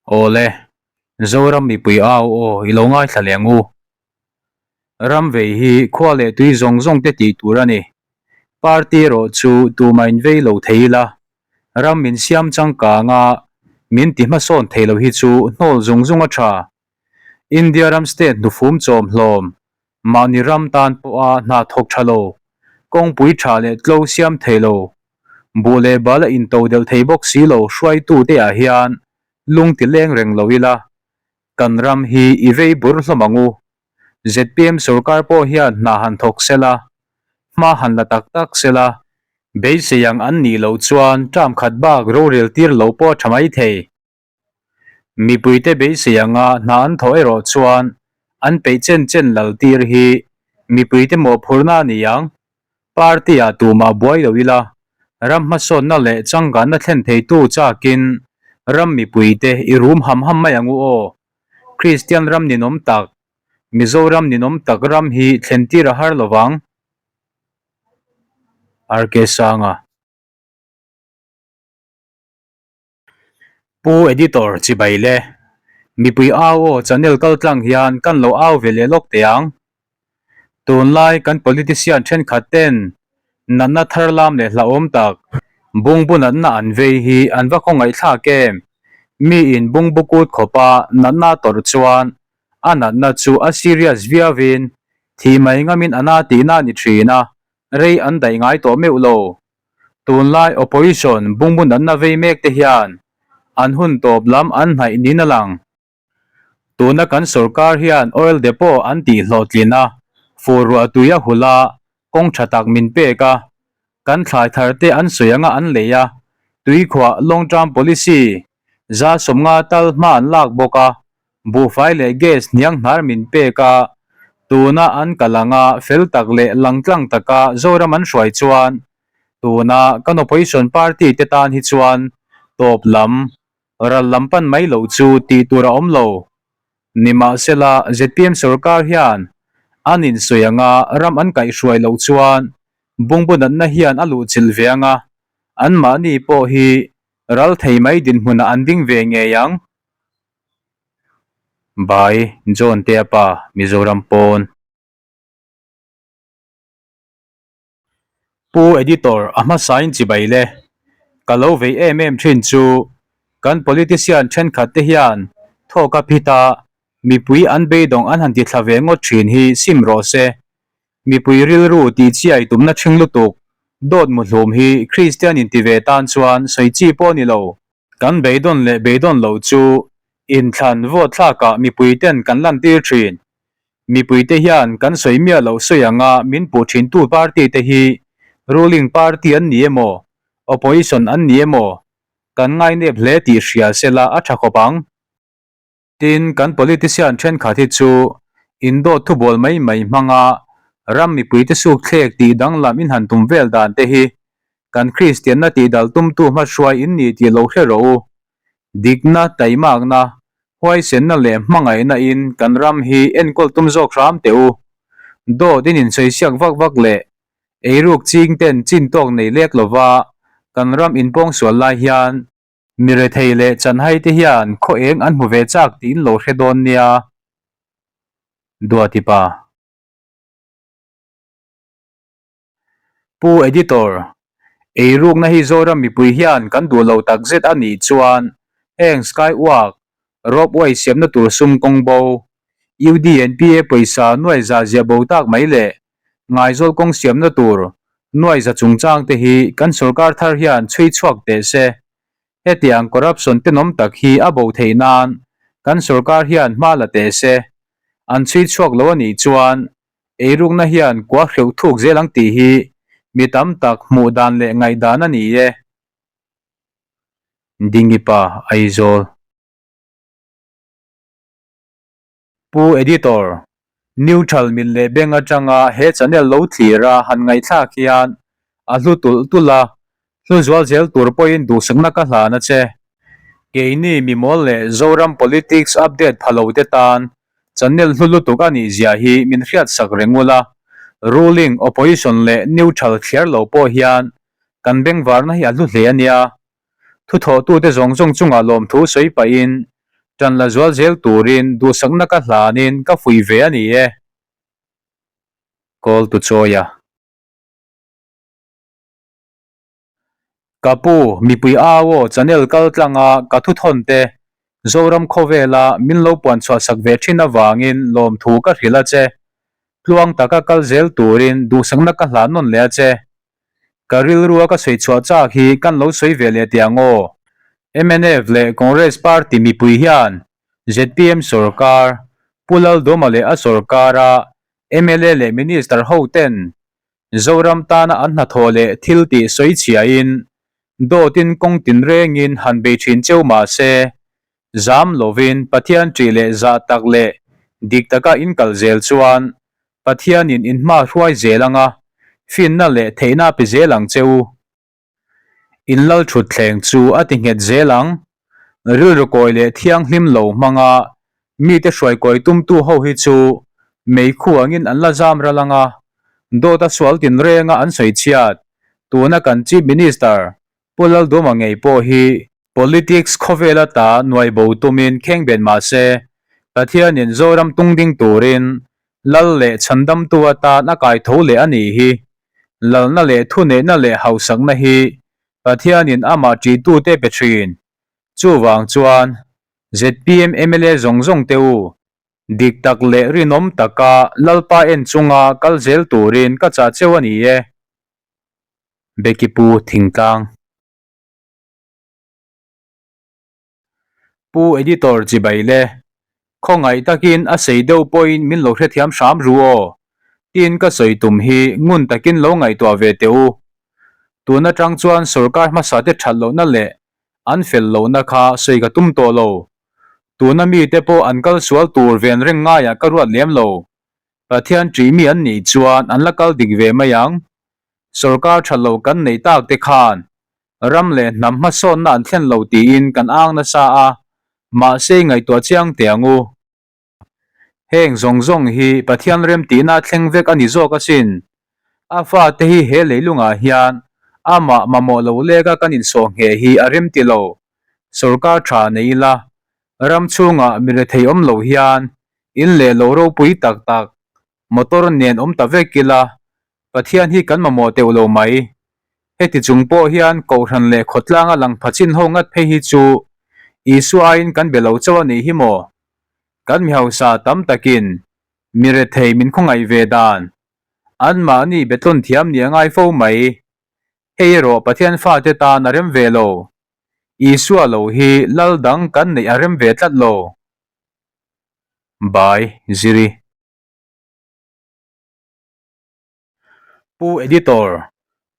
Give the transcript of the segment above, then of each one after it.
Awle, Zoram mipui au aw i lo ngaithla leh ang u. Ram vei hi khua leh tui zawng zawng te tih tur a ni. Party erawh chu tumah in vei lo thei ila, ram min siam changkang a, min ti hmasawn thei lo hi chu hnawl zung zung a tha. India ram state hnufum chawm hlawm, mahni ram tan pawha hna thawk tha lo, kawngpui tha leh tlo siam thei lo, buh leh bal a into delh thei bawk si lo hruaitute ah hian lung ti leng reng lo ila, kan ram hi i vei bur hlawm ang u. Zpm sorkar pawh hian hna han thawk sela, hma han la tak tak sela, beisei ang an nih loh chuan term khat bak rorel tir lo pawh a tha mai thei. Mipuite beisei anga hna an thawh erawh chuan an peih chen chen lal tir hi mipuite mawhphurhna a ni ang. Party-ah tumah buai lo ila, ram hmasawnna leh changkanna thlen theitu chakin ram mipuite i rum ham ham mai ang u aw. Kristian ram ninawm tak, Mizoram ninawm tak ram hi thlen tir a har lovang. RK Sanga. Pu Editor chibai le. Mipui au aw channel kal tlang hian kan lo au ve leh lawk teh ang. Tunlai kan politician thenkhat ten natna thar lam leh hlauhawm tak bungbu natna an vei hi an va khawngaihthlak em? Mi in bungbu kut khawpa natna tawrh chuan a natna chu a serious viauin thih mai ngamin a na tihna a ni thin a, rei an daih ngai tawh meuh lo. Tunlai opposition bungbu natna vei mek te hian an hun tawp lam an hnaih niin a lang. Tuna kan sorkar hian oil depot an tih hlawhtlin a, fur ruah tui a hulh a, kawng tha tak min pek a, kan thlai thar te an sawi anga an lei a, tuikhuah long term policy za 50 tal hma an lak bawk a, Buhfai leh gas hniang hnar min pek a, tuna an kal anga fel tak leh langtlang taka Zoram an hruai chuan tuna kan opposition party te tan hi chuan tawp lam, ral lam pan mai loh chu tih tur a awm lo. Nimahsela zpm sorkar hian an insawi anga ram an kaihhruai loh chuan bungbu natna hian a luhchilh ve anga anmahni pawh hi ral thei mai dinhmunah an ding ve ngei ang. By John Tea pa Mizoram pawn. Pu Editor a hmasain chibai le. Ka lo vei em em thin chu kan politician thenkhat te hian thawk a phit a, mipui an beidawng an han ti thla ve ngawt thin hi sim rawh se. Mipui rilru tih chiai tumna thing lutuk dawt muhlum hi Kristian inti ve tan chuan sawi chi pawh a ni lo. Kan beidawn leh beidawn loh chu inthlan vote thlakah mipuiten kan lantir thin. Mipuite hian kan sawi miah loh sawi anga min puh thintu party te hi ruling party an ni emaw, opposition an ni emaw kan ngainep hle tih hria sela a tha khawp ang. Tin, kan politician thenkhat hi chu indawt thubawl mai mai hmanga ram mipuite suk thlek tih danglam in han tum vel dan te hi kan Kristianna tihdal tumtu hmahruai in ni tih lo hre rawh u. Dikna, taimakna, huaisenna leh hmangaihna in kan ram hi enkawl tum zawk hram teh u. Dawt in insawi-siak vak vak leh eiruk ching ten chin tawk nei lek lova kan ram inpawngsual lai hian Mi rethei leh chanhai te hian khaw eng an hmu ve chak tiin lo hre dawn nia. Duati pa. Pu Editor, Eirukna hi Zoram mipui hian kan duh lo takzet a nih chuan heng Skywalk, Ropeway siamna tur sum kawng bo, UDNPA pawisa nuai za ziah bo tak mai leh Ngaizawl kawng siamna tur nuai za chungchang te hi kan sorkar thar hian chhui chhuak teh se. Hetiang corruption tenawm tak hi a bo theih nan kan sorkar hian hma la teh se. An chhui chhuak lo a nih chuan eirukna hian kua hreuh thuk zel ang tih hi mi tam tak hmuh dan leh ngaihdan a ni e. Dingipa Aizawl. Pu Editor, Neutral mit leh beng atanga he channel lo thlir a han ngaihthlak hian a hlu tulh tulh a, hlu zual zel tur pawhin duhsakna ka hlan a che. Keini mimawl leh Zoram politics update pha lo te tan channel hlu lutuk a nih zia hi min hriatsak reng ula, ruling, opposition leh neutral thliar lo pawh hian kan bengvarna hi a hlu hle a nia. Thuthawhtute zawng zawng chungah lawmthu sawi pahin. Ṭan la zual zel turin duhsakna ka hlanin ka fuih ve a ni e. Call to Chawia. Ka pu, mipui au aw channel kal tlanga ka thu thawn te Zoram khawvela min lo puan chhuah sak ve thin avangin lawmthu ka hrilh a che. Tluang taka kal zel turin duhsakna ka hlan nawn leh a che. Ka rilrua ka sawi chhuah chak hi kan lo sawi ve leh teh ang aw. Mnf leh Congress party mipui hian zpm sorkar, Pu Laldawma leh a sorkara mla leh minister ho ten Zoram tana an hnathawh leh thil tih sawi chhiain dawtin kawng tinrengin han bei thin cheu mah se, zam lovin Pathian ṭih leh zah tak leh dik taka in kal zel chuan Pathianin in hma hruai zel anga finna leh theihna a pe zel ang che u. In lal thutthleng chu a ti nghet zel ang. Rilru kawi leh thianghlim lo hmanga mite hruai kawi tumtu ho hi chu meikhu angin an la zam ral anga dawta sual tinrenga an sawi chhiat tuna kan Chief Minister Pu Lalduma ngei pawh hi Politics khawvel ata nuai bo tumin kheng bet mah se Pathianin Zoram tungding turin Lal leh chhandamtu atan a kai tho leh a nih hi. Lalna leh thuneihna leh hausakna hi Pathianin amah ṭihtute pe ṭhin. Chuvang chuan zpm mla zawng zawng te u, dik tak leh rinawm taka Lalpa en chunga kal zel turin ka chah cheu a ni e. Becky Pu Thingtlang. Pu Editor chibai le, khawngaih takin a sei deuh pawhin min lo hrethiam hram ru aw, tin ka sawi tum hi ngun takin lo ngaihtuah ve teh u. Tun atang chuan sorkar hmasa te that lohna leh an fel lohna kha sawi ka tum tawh lo. Tuna mite pawh an kal sual tur ven reng ngaiah ka ruat lem lo. Pathian ṭih mi an nih chuan an la kal dik ve mai ang. Sorkar tha lo kan neih tak te khan ram leh hnam hmasawnna an thlen lo tiin kan ang nasa a, mahse i ngaihtuah chiang teh ang u. Heng zawng zawng hi Pathian remtihna a thleng vek a ni zawk asin. A fate hi he leilungah hian amah mamawh lo leka kan insawh ngheh hi a remti lo. Sorkar tha nei ila, ram chhungah mi rethei awm lo hian in leh lo ropui tak tak motor nen awm ta vek ila, Pathian hi kan mamawh teuh lo mai. Heti chung pawh hian Kohhran leh khawtlanga lang pha chin ho ngat phei hi chu Isua aiin kan be lo chauh a nih hi maw? Kan mi hausa tam takin mi rethei min khawngaih ve dan anmahni betlawn thiam ni a ngai fo mai. Hei erawh Pathian fate tan a rem ve lo. Isua lo hi lal dang kan neih a rem ve tlat lo. By Ziri. Pu Editor,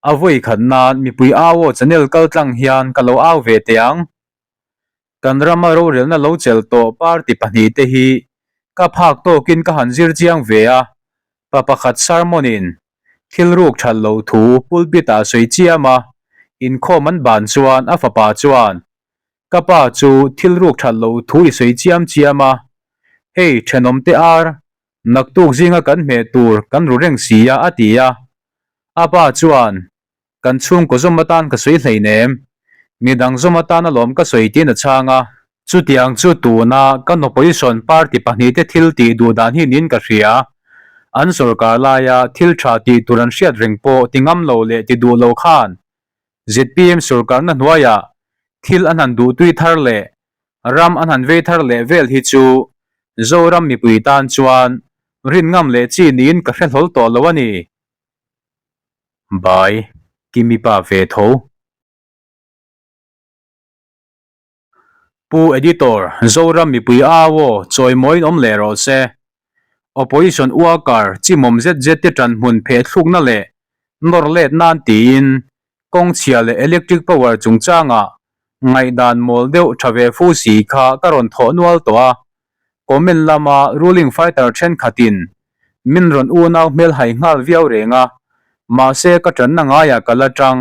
a vawi khat nan mipui au aw channel kal tlang hian ka lo au ve teh ang. Kan rama rorelna lo chelh tawh party pahnihte hi ka phak tawkin ka han zir chiang ve a, pa pakhat sermon in thil ruk that lo thu pulpit ah sawi chiam a, inkhawm an ban chuan a fapa chuan Ka pa chu thil ruk that lo thu i sawi chiam chiam a, hei thenawmte ar Naktuk zinga kan hmeh tur kan ru reng si a, a ti a. A pa chuan, Kan chhungkaw zawm atan ka sawi hleinem, midang zawm atan alawm ka sawi tiin a chhang a. Chutiang chu tuna kan opposition party pahnihte thil tih duh dan hi niin ka hria. An sorkar laia thil tha tih tur an hriat reng pawh ti ngam lo leh ti duh lo khan zpm sorkarna hnuaiah thil an han duhtui thar leh Ram an han vei thar leh vel hi chu Zoram mipui tan chuan rin ngam leh chi niin ka hre hlawl tawh lo a ni. Bai, Kimi pa ve tho. Pu Editor, Zoram mipui au aw, chawimawiin awm leh rawh se. Opposition worker chimawm zet zet te ṭan hmun pheh thlukna leh nawr let nan tiin kawng chhia leh electric power chungchangah ngaihdan mawl deuh tha ve fu si kha ka rawn thawh nual tawh a, comment lama ruling fighter thenkhatin min rawn unau hmel hai nghal viau reng a, mahse ka tanna ngaiah ka la tang.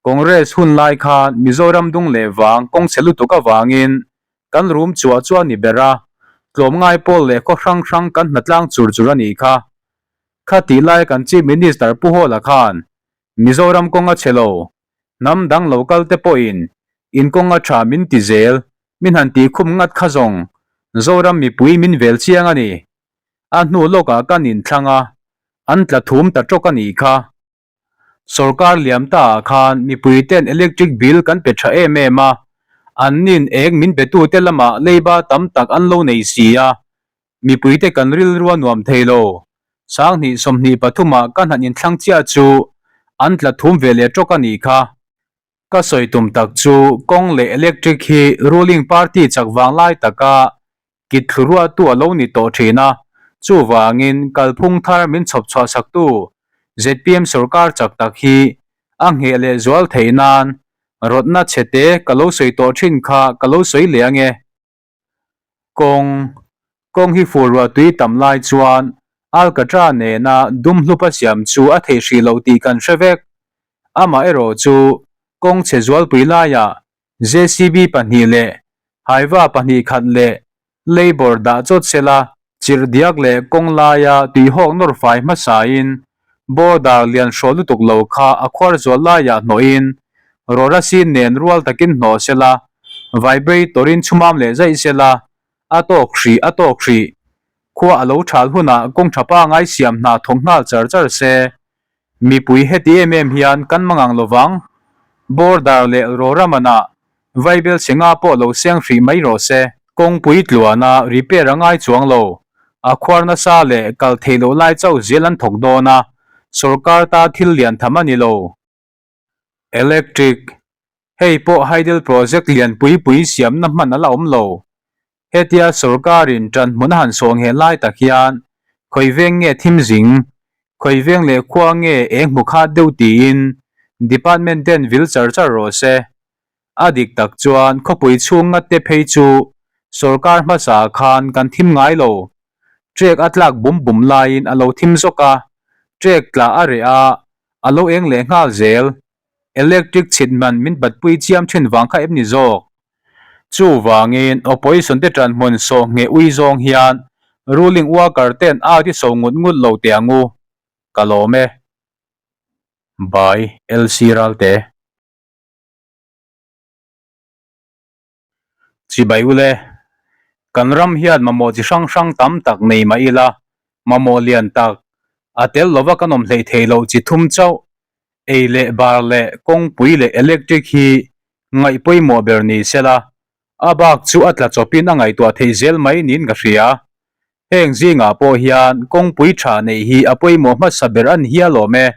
Congress hun lai khan Mizoram dung leh vang kawng chhe lutuk avangin kan rum chuah chu a ni ber a, tlawmngai pawl leh khaw hrang hrang kan hnatlang chur chur a nih kha. Khatih lai kan Chief Minister Pu Hawla khan Mizoram kawng a chhe lo, hnam dang lo kal te pawhin in kawng a tha min ti zel. Min han tih khum ngat kha zawng Zoram mipui min vel chiang a ni. A hnu lawkah kan inthlang a, an tla thum ta tawk a nih kha. Sorkar liam ta ah khan mipui ten electric bill kan pe tha em em a, an nin eng min pe tute lamah leiba tam tak an lo nei si a, mipui te kan rilru a nuam thei lo. 20 23 ah kan han inthlang chiah chu an tla thum ve leh tawk a nih kha. Ka sawi tum tak chu kawng leh electric hi ruling party chak vang lai taka kit thlu ruahtu a lo ni tawh thin a, chuvangin kalphung thar min chhawp chhuah saktu zpm sorkar chak tak hi a ngheh leh zual theih nan rawtna chhete ka lo sawi tawh thin kha ka lo sawi leh ange. Kawng, Kawng hi fur ruah tui tam lai chuan Alcatra nena dum hlupa siam chu a theih hrih loh tih kan hre vek. Amaherawh chu kawng chhe zualpui laiah JCB pahnih leh Haiva pahnih khat leh Labour dah chawt sela chirhdiak leh kawng laia tuihawk nawr fai hmasain border lian hraw lutuk lo kha a khuar zual laiah hnawhin rawra sin nen rual takin hnawh sela vibrator in chhumam leh zaih sela a tawk hrih a tawk hrih. Khua a lo thal hunah kawng tha pangai siam hna thawk nghal char char se. Mipui heti em em hian kan mangang lovang. Border leh rawramanah Vaibel chhe nga pawh lo seng hrih mai rawh se. Kawngpui tluana repair a ngai chuang lo. A khuar nasa leh kal theih loh lai chauh zel an thawk dawn a, sorkar ta thil lian tham a ni lo. Electric, Hei pawh hydel project lian pui pui siamna hman a la awm lo. Hetia sorkarin ṭan hmun a han sawh ngheh lai tak hian khawi veng nge thim zing, khawi veng leh khua nge eng hmu khat deuh tiin department ten vil char char rawh se. A dik tak chuan khawpui chhung ngat te phei chu sorkar hmasa khan kan thim ngai lo. Trek a tlak bum bum laiin a lo thim zawk a, trek tla a reh a, a lo eng leh nghal zel. Electric chhit man min batpui chiam thin vang kha em ni zawk? Chuvangin opposition te ṭan hmun sawh ngheh ui zawng hian ruling worker ten out i so ngut ngut lo teh ang u. Ka lawm e. By LC Ralte. Chibai ule, kan ram hian mamawh chi hrang hrang tam tak nei mah ila, mamawh lian tak, a tel lova kan awm hleih theih loh chi thum chauh, ei leh bar leh kawngpui leh electric hi ngaih pawimawh ber ni sela, a bak chu a tla chawpin a ngaihtuah theih zel mai niin ka hria. Heng zingah pawh hian kawngpui tha neih hi a pawimawh hmasa ber a ni hial awm e.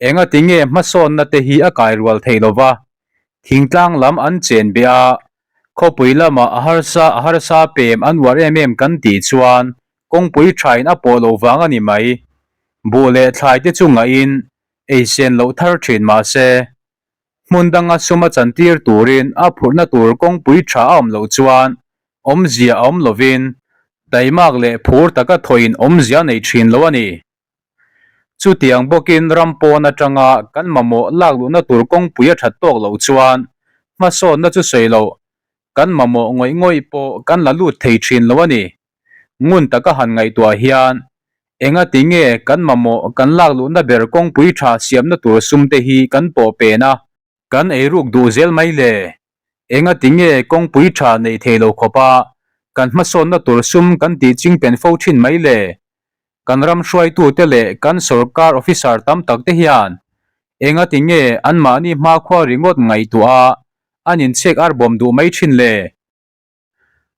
Engati nge hmasawnna te hi a kai rual thei lo va, thingtlang lam an chen beh a, khawpui lamah a harsa a harsa pem an uar em em kan tih chuan kawngpui thain a pawh lo vang a ni mai. Buh leh thlai te chu ngahin ei sen loh thar thin mah se, hmun danga sum a chantir turin a phurhna tur kawngpui tha a awm loh chuan awmzia a awm lovin taimak leh phur taka thawhin awmzia a nei thin lo a ni. Chutiang bawkin ram pawn atanga kan mamawh lak luhna tur kawngpui a that tawk loh chuan hmasawnna chu sawi loh, kan mamawh ngawih ngawih pawh kan la lut thei thin lo a ni. Ngun taka han ngaihtuah hian engati nge kan mamawh kan lak luhna ber kawngpui tha siamna tur sum te hi kan pawh pen a, kan eiruk duh zel mai le? Engati nge kawngpui tha neih thei lo khawpa kan hmasawnna tur sum kan tih ching pen fo thin mai le? Kan ram hruaitute leh kan sorkar officer tam tak te hian engati nge anmahni hmakhua ringawt ngaihtuah a an inchhek ar bawm duh mai thin le?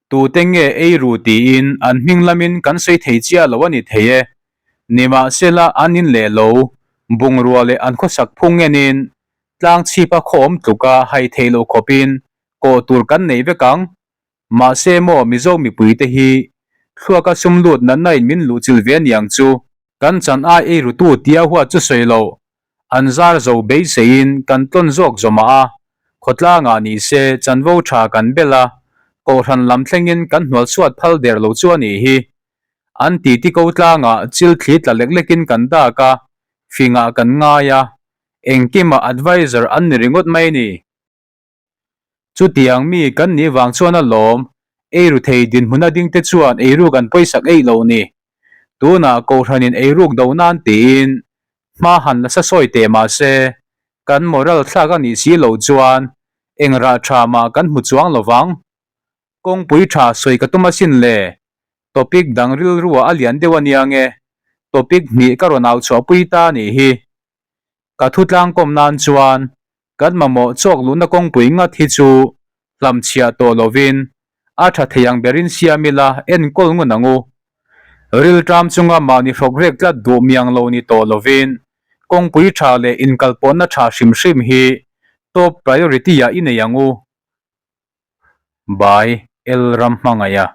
Tute nge ei ru tiin an hming lamin kan sawi thei chiah lo a ni thei e. Nimahsela an in leh lo, bungrua leh an khawsak phung enin tlang chhipa khaw awm tluka hai theih loh khawpin kawh tur kan nei vek ang. Mahse maw Mizo mipuite hi thluaka sum lut natna in min luhchilh ve aniang chu. Kan chan ai ei rutu tia huat chu sawi loh An zar zo beiseiin kan tlawn zawk zawmah a, khawtlangah ni se chanvo tha kan bel a, kohhran lam thlengin kan hnual chhuat phal der lo chu a nih hi. An titi ko tlangah chil thli tla lek lekin kan dak a, fingah kan ngai a, engkimah adviser an ni ringawt mai ni. Chutiang mi kan nih vang chuan a lawm, eiru thei dinhmun a dingte chuan eiruk an pawisak eih lo ni. Tunah Kohhranin eiruk do nan tiin hma han la sa sawi teh mah se, kan moral thlak a nih si loh chuan eng rah tha mah kan hmu chuang lo vang. Kawngpui tha sawi ka tum asin le. Topic dang rilruah a lian deuh a nia nge. Topic hnih ka rawn au chhuahpui ta a nih hi. Ka thutlangkawm nan chuan kan mamawh chawk luhna kawngpui ngat hi chu hlamchhiah tawh lovin a tha thei ang berin siam ila enkawl ngun ang u. Rilṭam chunga mahni hrawk rek tlat duh miang lo ni tawh lovin kawngpui tha leh inkalpawhna tha hrim hrim hi top priority ah i nei ang u. By L Ramhmangaiha.